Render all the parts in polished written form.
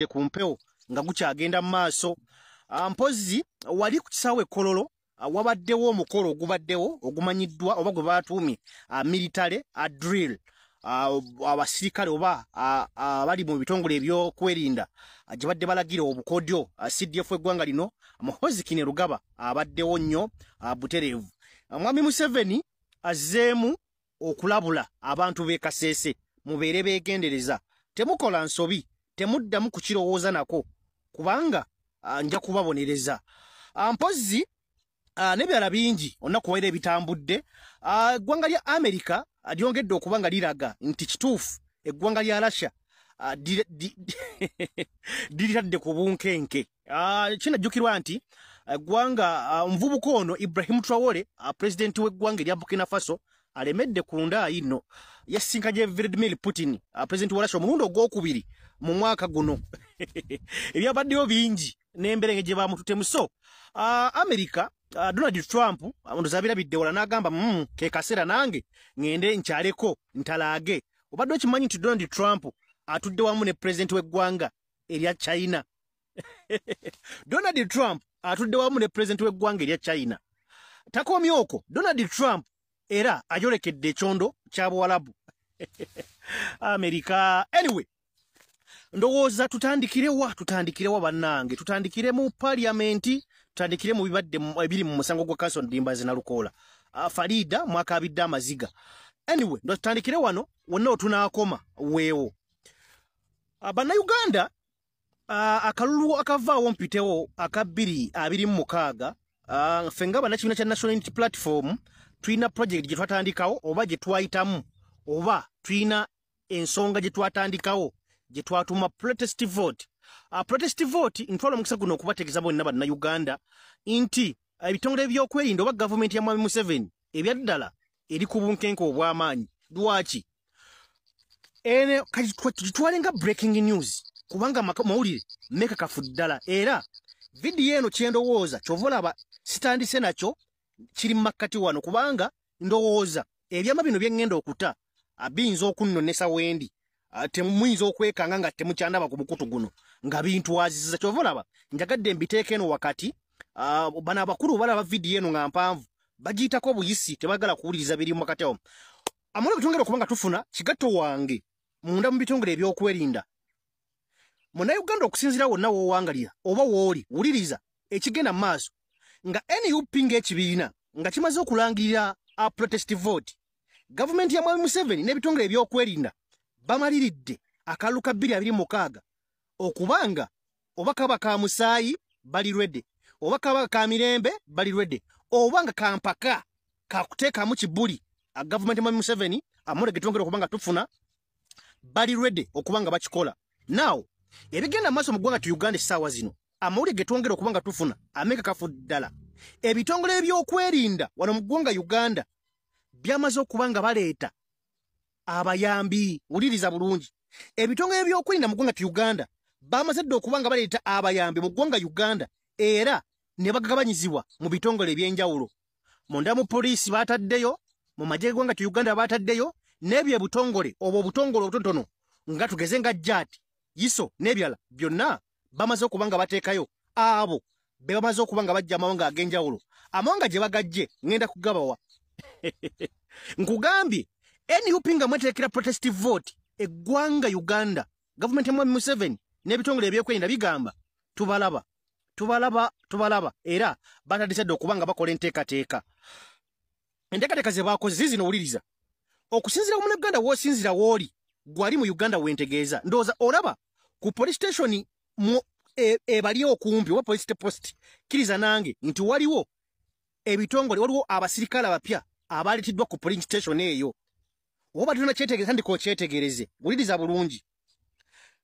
Ku mpewo nga gukyagenda mu maaso. Mpozzi wali ku kisaawe Kololo, wabaddewo omukolo ogubaddewo ogumanyiddwa oba gwe batuumye military drill. Abasirikale oba abali mu bitongole ebyokwerinda gye badde balagira obukodyo. CDF eggwanga lino, Muhoozi Kainerugaba, abaddewo nnyo butereevu. Mwami Museveni azzeemu okulabula abantu b'e Kaseese: mubeere beegendereza, temukola nsobi, temuddamu kukirowooza nako, kubanga nja kubabonereza. Mpozzi n'ebirala bingi olunaku waire ebitambudde. Eggwanga lya Amerika lyongedde okuba nga liraga nti kituufu eggwanga lya Russia liritadde ku bunkenke. Kinajjukirwa nti eggwanga, omuvubuka ono Ibrahim Traore, pulezidenti w'eggwanga erya Burkina Faso, alemedde ku ndaayi nno yasinkanye Vladimir Putin, pulezidenti wa Russia, omulundi ogwokubiri mu mwaka guno. Ebyabaddeyo bingi n'embeera engeri gye bamututemu. So America, Donald Trump ndoza abirabidde wala n'agamba, ke kaseera nange ŋŋende nkyaleko ntalaage." Obadde okimanyi nti Donald Trump atudde wamu ne pulezidenti w'eggwanga erya China? Donald Trump atudde wamu ne pulezidenti w'eggwanga erya China. Takomye okwo, Donald Trump era ayolekedde ekyondo kya Buwalabu, Amerika. Anyway, ndowooza tutandikirewa? Tutandikirewa bannange? Tutandikire mu paliamenti? Tutandikire mu bibadde ebiri mu musango gwa Carson Dimbazi Nalukoola? Farida mwakabidde amaziga. Anyway, ndo tutandikire wano wonna otunaakoma weewo. Bannayuganda, akalulu akavaawo mpitewo aka 2026, ffe nga bannakibiina kya National Unity Platform tulina project gye twatandikawo oba gye twayitamu oba tulina ensonga gye twatandikawo gye twatuma protest vote. Protest vote, ntwala omukisa guno okubategeeza bonna bannayuganda nti ebitongole ebyokwerinda oba gavumenti ya Mwami Museveni ebyaddala eri ku bunkenke obw'amaanyi. Lwaki? Ene tugitwale nga breaking news, kubanga mawulire mekakafu ddala. Era vidiyo eno kyendowooza kyova olaba sitandise nakyo, kiri mu makkati wano, kubanga ndowooza ebyama bino bye ŋŋenda okuta biyinza okunnonesa wendi. Temuyinza okwekanga nga temukyandaba ku mukutu guno nga bintwaziza. Kyova olaba njagadde mbiteeka eno wakati. Bano abakulu balaba vidiyo eno nga mpanvu, bagiyitako buyisi, tebagala kuwuliriza biri mu makati awo. Amawulire getwongera okuba nga tufuna kigatto wange munda mu bitongole ebyokwerinda, Munnayuganda, okusinziira wonna w'owangalira oba w'oli, wuliriza ekigenda mu maaso. Nga NUP ng'ekibiina nga kimaze okulangirira a protest vote, gavumenti ya Mwami Museveni n'ebitongole ebyokwerinda bamaliridde akalulu ka 2026 okubanga oba kaba ka musaayi bali ready, oba kaba ka mirembe bali ready, oba nga kampaka kakuteekamu kibuli a gavumenti ya Mwami Museveni, amawulire getwongera okuba nga tufuna, bali ready okuba nga bakikola. Now, ebigenda maaso mu ggwanga tu Uganda essaawa zino, amawulire getwongera okuba nga tufuna amekakafu ddala, ebitongole ebyokwerinda wano mu ggwanga Uganda byamaze okuba nga baleeta abayambi. Wuliriza bulungi, ebitongole ebyokwerinda mu ggwanga tu Uganda bamaze dda okuba nga baleeta abayambi mu ggwanga Uganda, era ne bagabanyizibwa mu bitongole ebyenjawulo. Munda mu poliisi bataddeyo, mu magye g'eggwanga tu Uganda bataddeyo, n'ebyo ebitongole obwo obutongole obutonotono nga tugeze nga JAT, ISO n'ebirala byonna bamaze okuba nga bateekayo abo be bamaze okuba nga bajja amawanga ag'enjawulo. Amawanga gye bagajje ŋŋenda kugabawa. Nkugambye, NUP nga mweteekera protest vote, eggwanga Uganda, gavumenti ya Mwami Museveni n'ebitongole ebyokwerinda bigamba tubalaba, tubalaba, tubalaba, era batandise dde okuba nga bakola enteekateeka. Enteekateeka ze bakoze zizino, wuliriza. Okusinziira ku Munnayuganda w'osinzira w'oli, gwali mu Uganda wentegeeza, ndowooza olaba ku police station mu ebali okumpi oba police post, kkiriza nange nti waliwo ebitongole, waliwo abasirikale abapya abaleeteddwa ku police station eyo. Oba tulina kyetegereza, tandika okyetegereze, wuliriza bulungi.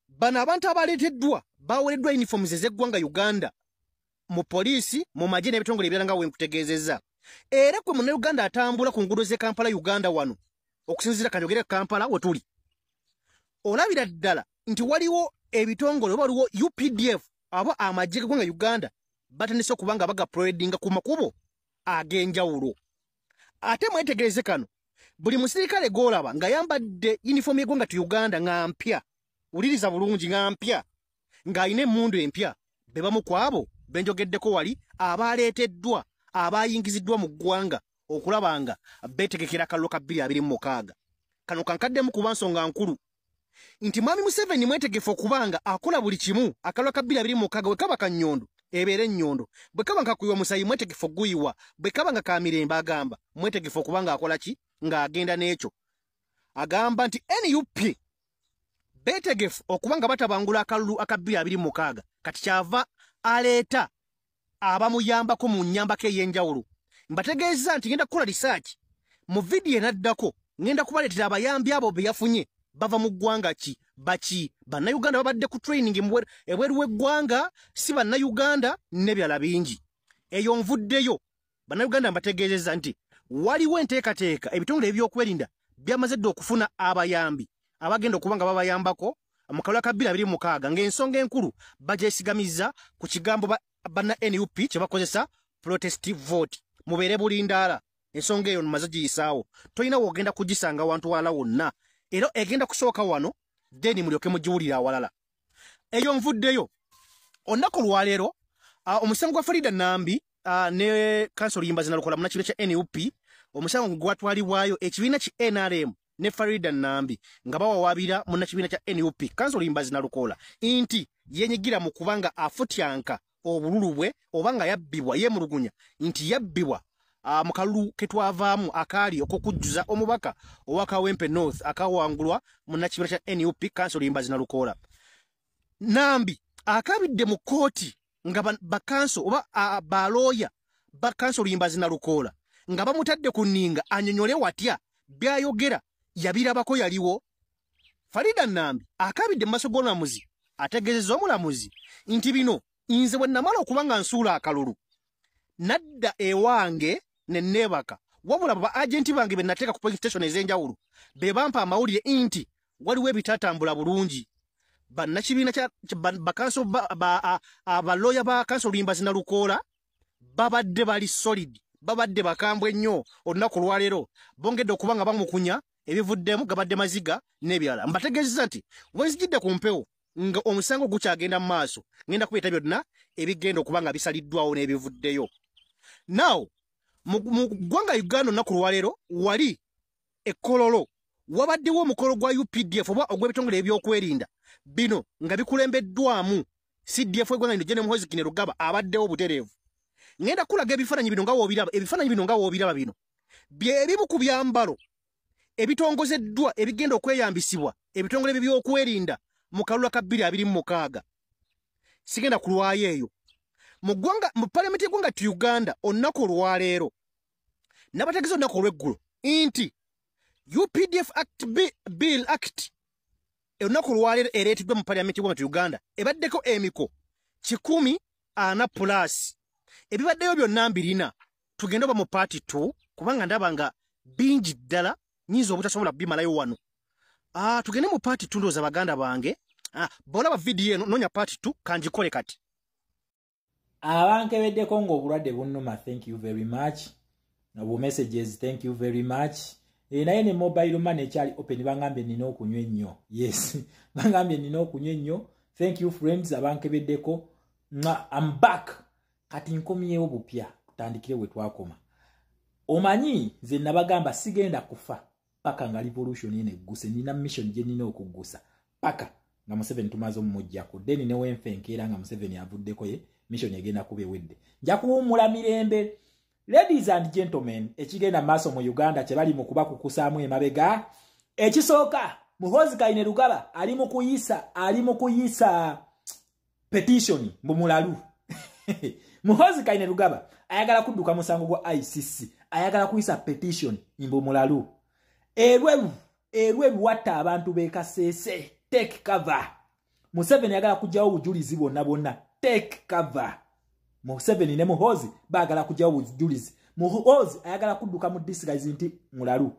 Bano abantu abaleeteddwa bawereddwa uniforms ez'eggwanga Uganda mu poliisi, mu magye n'ebitongole ebirala nga wenkutegeezezza. Era kwe Munnayuganda atambula ku nguudo z'e Kampala, Uganda wano, okusinziira kanjogere Kampala we tuli, olabira ddala nti waliwo ebitongole oba waliwo UPDF abo amagye g'eggwanga Uganda batandise okuba nga bagaparadinga ku makubo ag'enjawulo. Ate mwetegereze kano, buli musirikale gw'olaba ng'ayambadde yunifoomu y'eggwanga tu Uganda nga mpya, wuliriza bulungi, nga mpya. ng'alina emmundu empya. Be bamu ku abo benjogeddeko wali abaleeteddwa, abayingiziddwa mu ggwanga okulaba nga beetegekera akalulu ka 2026. Kano kankaddemu kuba nsonga nkulu nti Mwami Museveni mwetegefu okubanga akola buli kimu. Akalulu ka 2026 bwe kaba kannyondo, ebeera ennyondo; bwe kaba nga kuyiwa musayi, mwetegefu oguyiwa; bwe kaba nga ka mirembe, agamba mwetegefu okuba nga akola ki, ng'agenda n'ekyo. Agamba nti NUP beetegefu okuba nga batabangula akalulu aka 2026. Kati kyava aleeta abamuyambako mu nnyambako ey'enjawulo. Mbategeeza nti ngenda kukola research mu vidiyo enaddako, ngenda kubaleetera abayambi abo be yafunye, bava mu ggwanga ki, baki, Bannayuganda babadde ku training ebweru w'eggwanga, si Bannayuganda, n'ebirala bingi. Eyo nvuddeyo. Bannayuganda, mbategeezezza nti waliwo enteekateeka, ebitongole ebyokwerinda byamaze dda okufuna abayambi abagenda okuba nga babayambako mu kalulu ka 2026, ng'ensonga enkulu bagyesigamizza ku kigambo banna NUP kye bakozesa, protest vote. Mubeere bulindaala, ensonga eyo maze giyisaawo, tolina wogenda kugisanga wantu wala wonna, era egenda kusooka wano, then mulyoke mugiwulira awalala. Eyo nvuddeyo. Olunaku lwaleero omusango gwa Farida Nambi ne Kanso Luyimbazi Nalukola, munnakibiina kya NUP, omusango gwatwalibwayo ekibiina ki NRM ne Farida Nambi nga bawawaabira munnakibiina kya NUP Kanso Luyimbazi Nalukola nti yenyigira mu kubanga afutyanka obululu bwe oba nga yabbibwa, yeemulugunya nti yabbibwa mu kalulu ke twavaamu akaali okukujjuza omubaka owa Kawempe North akawangulwa munnakibiina kya NUP Kanso Luyimbazi Nalukoola. Nambi akabidde mu kkooti nga bakanso oba balooya bakanso Luyimbazi Nalukoola nga bamutadde ku nninga anyonyole watya byayogera yabirabako, yaliwo. Farida Nambi akabidde mu maaso g'omulamuzi, ategeezezza omulamuzi nti bino nze bwe namala okuba nga nsuula akalulu, nadda ewange ne neebaka, wabula ba agenti bange be nateeka ku police station ez'enjawulo be bampa amawulire nti waliwo ebitatambula bulungi. Bannakibiina kya bakanso, abalooya ba Kanso Luyimbazi Nalukoola babadde bali solid, babadde bakambwe nnyo. Olunaku olwaleero bongedde okuba nga bamukunya, ebivuddemu gabadde maziga n'ebirala. Mbategeezeza nti wenzijidde ku mpewo nga omusango gukyagenda mu maaso, ngenda kubeeta byonna ebigenda okuba nga bisaliddwawo n'ebivuddeyo. Now mu ggwanga Uganda, olunaku lwaleero wali ekkololo wabaddewo omukolo gwa UPDF oba ogw'ebitongole ebyokwerinda, bino nga bikulembeddwamu CDF eggwanga lino, General Muhoozi Kainerugaba, abaddewo butereevu. Ngenda kulaga ebifaananyi bino nga woobiraba. Ebifaananyi bino nga woobiraba, bino byebimu ku byambalo ebitongozeddwa ebigenda okweyambisibwa ebitongole byokwerinda mu kalulu ka 2026. Sigenda kulwayo eyo. Mu ggwanga, mu palamenti y'eggwanga ti Uganda, olunaku olwaleero nabategeeza olunaku olw'eggulo nti UPDF Act, Bill Act, olunaku olwaleero ereeteddwa mu palamenti y'eggwanga ti Uganda, ebaddeko emiko 140 plus. Ebibaddeyo byonna mbirina, tugende oba mu part 2, kubanga ndaba nga bingi ddala, nyinza obutasobola bimalayo wano. Tugende mu part 2. Ndowooza baganda bange, bw'olaba vidiyo eno, noonya part 2, kangikole kati. Abankebeddeko ng'obulwadde bunnuma, thank you very much. Bu messages, thank you very much. Naye ne mobile money ekyali open, bangambye nina okunywa ennyo. Yes, bangambye nina okunywa ennyo. Thank you, friends abankebeddeko. I'm back. Kati nkomyewo bupya, tutandikire we twakoma. Omanyi nze nabagamba sigenda kufa paka nga revolution eno egguse. Nina mission gye nina okuggusa paka nga Museveni tumaze omumuggyako, then newenfa enkeera nga Museveni avuddeko, ye mission egenda kuba ewedde, nja kuwummula mirembe. Ladies and gentlemen, ekigenda maaso mu Uganda kye bali mu kubakukusaamu emabega, ekisooka, Muhoozi Kainerugaba ali mu kuyisa petition mbu mulalu. Muhoozi Kainerugaba ayagala kudduka musango gwa ICC, ayagala kuyisa petition mbu mulalu. Erweru, Erweru watta abantu bekaseese, take cover. Museveni ayagala kugyawo obujulizi bwonna bwonna, take cover. Museveni ne Muhoozi baagala kugyawo obujulizi. Muhoozi ayagala kudduka mu disguise nti mulalu.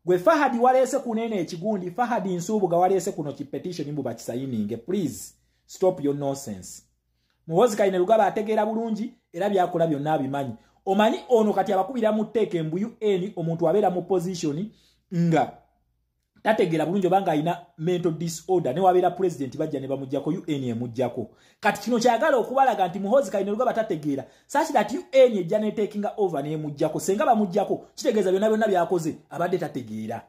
Gwe Fahadi waleese kunene ekigundi, Fahadi Nsubuga waleese kuno ki petition mbu bakisayininge, please stop your nonsense. Muhoozi Kainerugaba ategeera bulungi era byakola byonna abimanyi. Omanyi ono kati abakubira mu tteeka embu UN, omuntu abeera mu position nga Tategeera bulungi obanga alina mental disorder, ne wabeera president bajja ne bamuggyako, UN emuggyako. Kati kino kyagala okubalaga nti Muhoozi Kainerugaba tategeera, such that UN ejja ne taking over n'emuggyako. Senga bamuggyako, kitegeeza byonna byonna by'akoze abadde tategeera.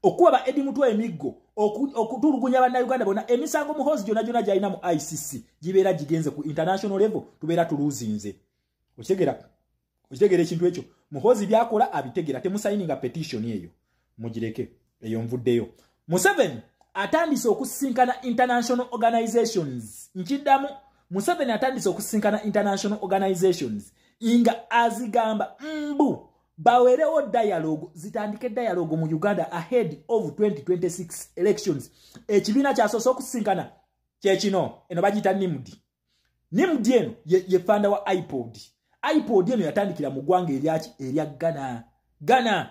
Okuba ba Eddie Mutwe emiggo, okutulugunya bannayuganda bonna, emisango Muhoozi gyonna gyonna gy'alina mu ICC gibeera gigenze ku international level, tubeera tuluzinze. Okitegeera ekintu ekyo? Muhoozi by'akola abitegeera. Temusayininga petition eyo, mugireke eyo, nvuddeyo. Museveni atandise okusisinkana international organizations. Nkiddamu, Museveni atandise okusisinkana international organizations nga azigamba mbu bawerewo dialogue, zitandike dialogue mu Uganda ahead of 2026 elections. Ekibiina kyasoose okusisinkana kyekino, eno bagiyita NIMD. NIMD eno ye founder wa IPOD. IPOD eno yatandikira mu ggwanga eryaki? Erya Ghana. Ghana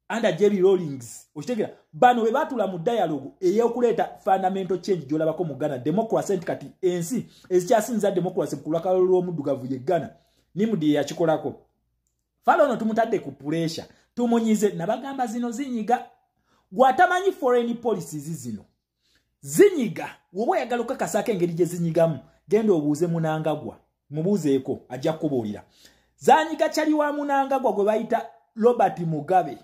under Jerry Rawlings. Okitegera? Bano bwe batula mu dialogue ey'okuleeta fundamental change gy'olabako mu Ghana, democracy, nti kati ensi ezikyasinza democracy ku lwakalo lw'omuddugavu ye Ghana. NIMD ye yakikolako. Falo ono tumutadde ku pressure, tumunyize. Nabagamba zino zinyiga. Gw'atamanyi foreign policies, zino zinyiga. Woba oyagala okukakasaako engeri gye zinyigamu, genda obuuze Mnangagwa, mubuuzeeko, ajja kukubuulira. Zanyiga kyali wa Mnangagwa gwe bayita Robert Mugabe.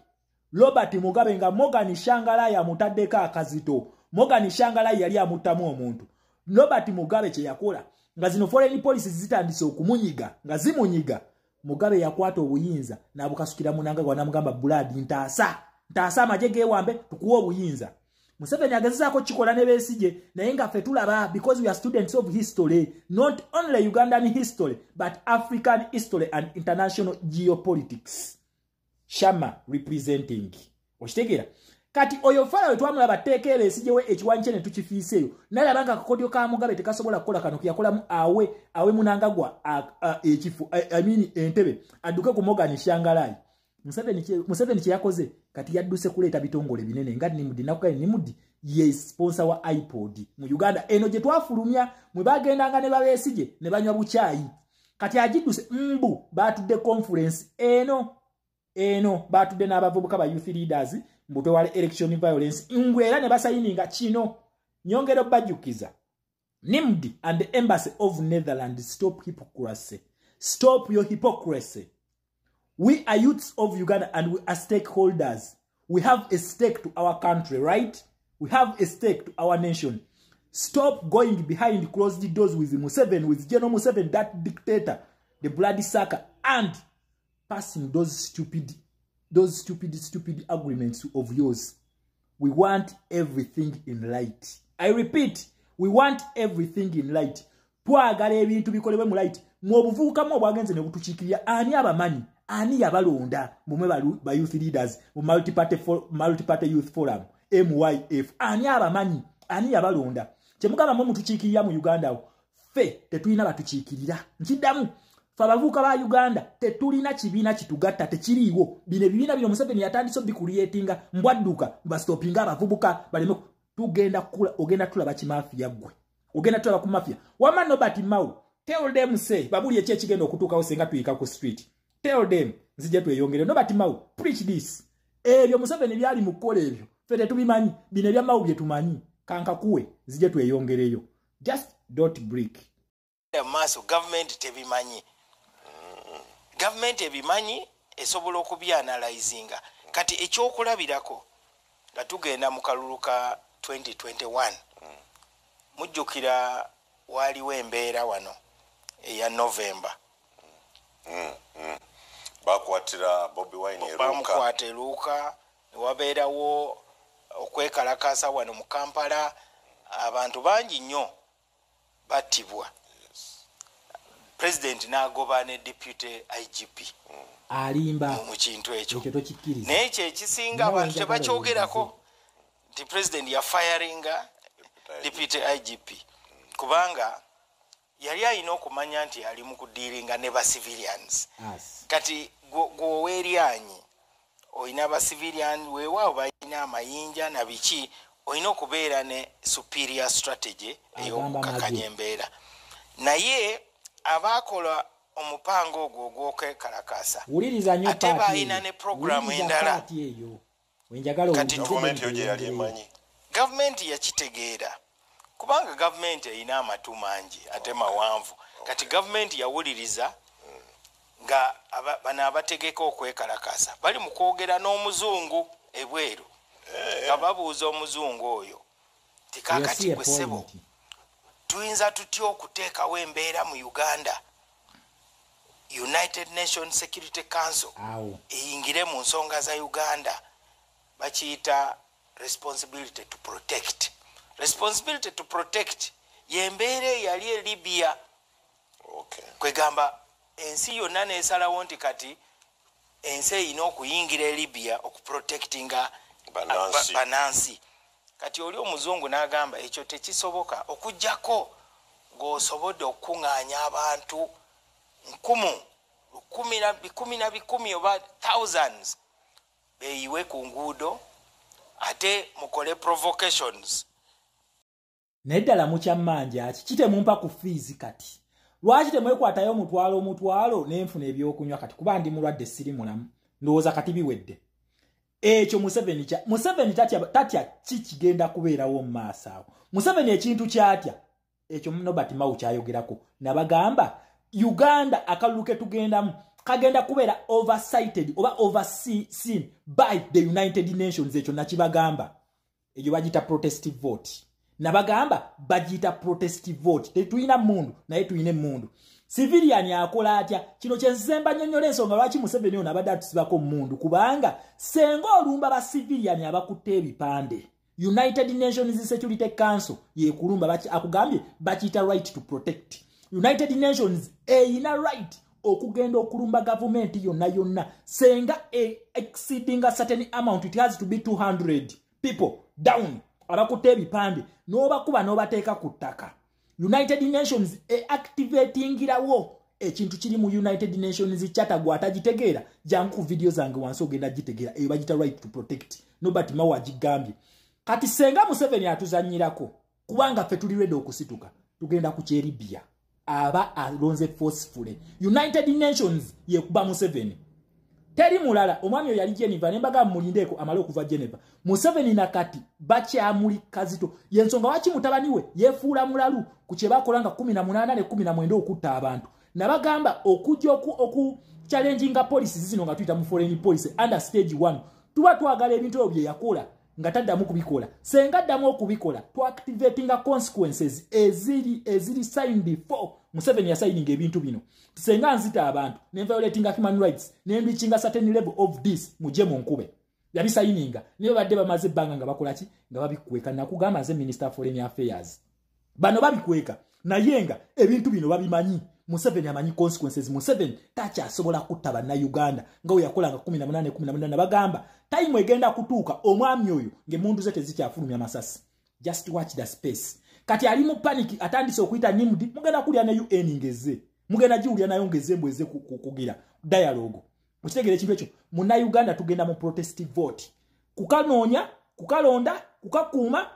Robert Mugabe nga Morgan Tsvangirai amutaddeko akazito. Morgan Tsvangirai yali amuttamu omuntu. Robert Mugabe kye yakola nga zino foreign policies zitandise okumunyiga, nga zimunyiga, Mugabe yakwata obuyinza n'abukasukira Mnangagwa, n'amugamba, "Blood, ntaasa, ntaasa amagye gewambe tukuwa obuyinza." Museveni agezezaako kikola ne Besigye, naye nga ffe tulaba, because we are students of history, not only Ugandan history but African history and international geopolitics. Shama representing. Okitegeera? Kati oyo fala we twamulaba tteeka Besigyewe ekiwanyi kye ne tukifiiseeyo, nalaba nga akakodyo ka Mugabe tekasobola kukola kano keyakolamu awe Mnangagwa ekifo, I mean entebe, adduke ku Morgan Tsvangirai. Museveni kye yakoze kati, yadduse kuleeta bitongole binene nga NIMD. Nakugaye, NIMD ye sponsor wa IPOD mu Uganda eno gye twafulumya, mwe bagendanga ne babesigye ne banywa bukyayi. Kati agidduse mbu batudde conference eno batudde n'abavubuka ba youth leaders mbu twewale election violence, ngu era ne basayininga kino. Nyongera obbajjukiza, NIMD and the Embassy of Netherlands, stop hypocrisy, stop your hypocrisy. We are youths of Uganda and we are stakeholders. We have a stake to our country, right? We have a stake to our nation. Stop going behind closed doors with Museveni, with General Museveni, that dictator, the bloody sucker, and passing those stupid, stupid agreements of yours. We want everything in light. I repeat, we want everything in light. Twagala ebintu bikolebwe mu light. Mu obuvubukamu obwagenze ne butukiikirira, ani abamanyi? Ani yabalonda mumwe ba youth leaders mu multi-party youth forum, MYF? Ani abamanyi? Ani yabalonda? Kyemugamba mwe mutukiikirira mu Uganda awo, ffe tetulina batukiikirira. Nkiddamu, fe abavubuka ba Uganda tetulina kibiina kitugatta, tekiriiwo. Bino ebibiina bino Museveni yatandise obicreatinga mbwadduka bastopinga abavubuka baleme. Tugenda kula, ogenda tulaba kimafiya ggwe, ogenda tulaba ku mafia. Wama Nobert Mao, tell them, say babuli eki ekigenda okutuukawo senga tuyika ku street. Tell them, nzije tweyongere. Nobert Mao, preach this. Ebyo Museveni byali mu kukola ebyo ffe tetubimanyi. Bino ebya Mao bye tumanyi. Kankakuwe, nzije tweyongereyo. Just dot break. Maaso gavumenti tebimanyi. Gavumenti ebimanyi, esobola okubyanalyzinga. Kati ekyokulabirako, nga tugenda mu kalulu ka 2021, mujjukira waaliwo embeera wano eya November. Bakwatira Bobi Wine eruka. Bamukwata eruuka, newabeerawo okwekalakasa wano mu Kampala, abantu bangi nnyo battibwa, president n'agoba ne deputy IGP Alimba. mu kintu ekyo. Ekyo tokikkiriza. Naye ekyo ekisinga Nawe abantu njagala tebakyogerako nti president yafiringa deputy IGP kubanga yali alina okumanya nti ali mu kudealinga ne ba civilians. As. Kati gwoweeryanyi olina ba civilian, weewaawo balina amayinja na biki, olina okubeera ne superior strategy Agamba ey'okukakanya magye. embeera. Naye abaakola omupango ogwo ogw'okwekalakasa Wuliriza nnyo ate paati baalina eyo. ne programu Wuliriza endala. paati eyo. Kati gavumenti yakitegeera, kubanga gavumenti erina amatu mangi ate mawanvu. Kati gavumenti yawuliriza nga bano abategeka okwekalakasa bali mu kwogera n'omuzungu ebweru, nga babuuza omuzungu oyo tikakati gwe ssebo, tuyinza tutya okuteekawo embeera mu Uganda United Nations Security Council eyingire mu nsonga za Uganda? Bakiyita responsibility to protect. Responsibility to protect yembeera eyali e Libya. Kwegamba ensi yonna nesalawo nti kati ensi erina okuyingira e Libya okuprotectinga banansi. Kati oli omuzungu n'agamba ekyo tekisoboka okuggyako ng'osobodde okukuŋŋaanya abantu nkumu bikumi na bikumi oba thousands beeyiwe ku nguudo ate mukole provocations. Naye ddala mukyammanja ki kitemumpa ku fees kati? Lwaki temwekwatayo omutwalo omutwalo nenfuna ebyokunywa kati, kuba ndi mulwadde siri mulamu, ndowooza kati biwedde. Ekyo Museveni tatya ki kigenda kubeerawo mu maaso awo. Museveni ekintu kyatya ekyo Norbert Mao kyayogerako, nabagamba Uganda akalulu ke tugendamu kagenda kubeera oversighted oba overseen by the United Nations. Ekyo nakibagamba, ekyo bagiyita protest vote. Nabagamba bagiyita protest vote. Tetulina mundu, naye tulina emundu. Civilian akola atya? Kino kyenzemba nnyonnyola ensonga lwaki Museveni ono abadde atusibako mundu, kubanga senga olumba ba civilian abakutte ebipande, United Nations Security Council yekulumba. Akugambye bakiyita right to protect. United Nations eyina right okugenda okulumba gavumenti yonna yonna senga exceeding a certain amount. It has to be 200 people down abakutte ebipande, n'obakuba n'obateeka ku ttaka. United Nations eactivatingirawo ekintu kiri mu United Nations Charter. Gwatagitegeera, jangu ku video zange wansi ogenda gitegeera. Eyo bagita right to protect. Norbert Mao agigambye. Kati senga Museveni atuzannyirako, kubanga ffe tuli ready okusituka, tugenda ku kyeribya aba alonze forcefully. United Nations yekuba Museveni, teri mulala. Omwami oyo yali Geneva, nembaga mulindeeko amale okuva Geneva. Museveni nakati bakyamuli kazito, yensonga waki mutabani we yefuula mulalu ku kye bakola nga 18 ne 19 okutta abantu. Nabagamba okujja oku challenginga policies zino nga tuyita mu foreign policy under stage 1, tuba twagala ebintu ebyo bye yakola nga taddamu kubikola. Senga addamu okubikola, tuactivatinga consequences eziri signed before. Museveni yasigninga ebintu bino. Senga nzita abantu ne violatinga human rights ne reachinga certain level of this, muje mu nkube. Yabisigninga niyo badde bamaze ebbanga nga bakola ki, nga babikweka. Nakugamba nze Minister of Foreign Affairs, bano babikweka, naye nga ebintu bino babimanyi. Museveni amanyi consequences. Museveni takyasobola kutta bannayuganda nga we yakolanga 18 18. Bagamba time egenda kutuuka omwami oyo ng'emmundu ze tezikyafulumya masasi. Just watch the space. Kati ali mu panic, atandise okuyita NIMD. Mugenda kulya ne UN ngeze, mugenda giwulya nayo ngeze mbweze kugira dialogue. Okitegeera ekintu ekyo? Munnayuganda, tugenda mu protest vote kukanoonya, kukalonda, kukakuuma.